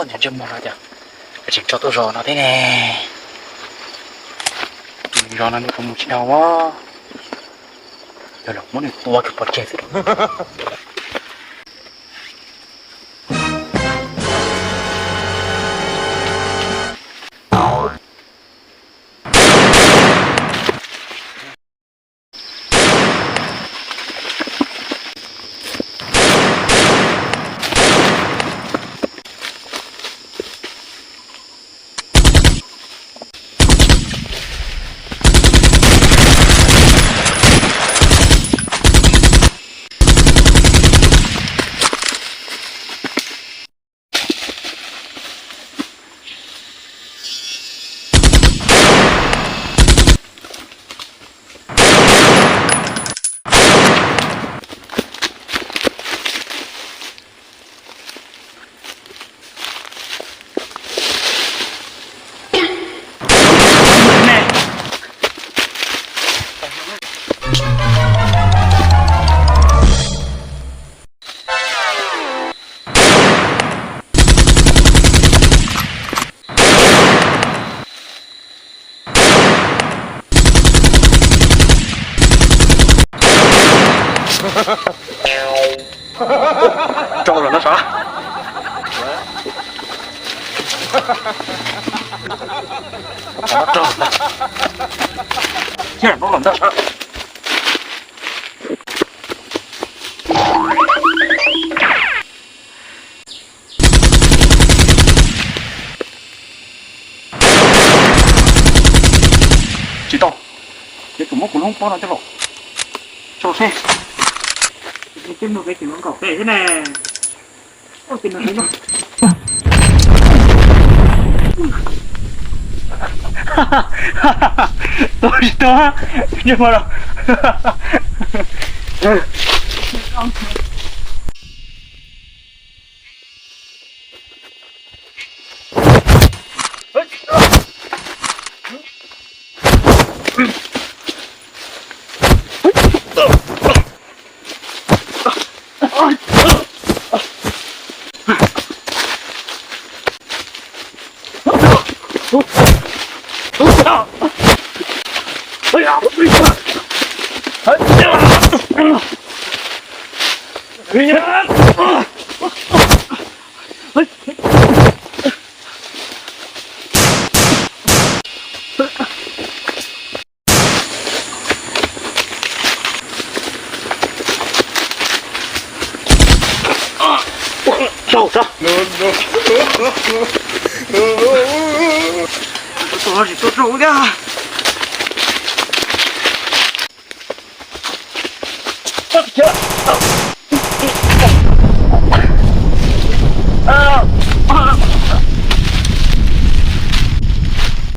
Ntsej muag no cas tseem tso tuaj zos no thiab ne. Zos no nws kuj mus tsis dhau a, yog los muab nws tua kiag pov tseg xwb. Rau lawm no sav. Rau lawm ntag. Thiab no los ntag sav. Tsis tau, ces kuv muab kuv lub hoob pob no coj los tso seb. Tej no peb tseem nkaum pem thiab ne. Tua tsis tau, ntsej muag no. Tau sab. Tus no tsis tuaj rau thiab.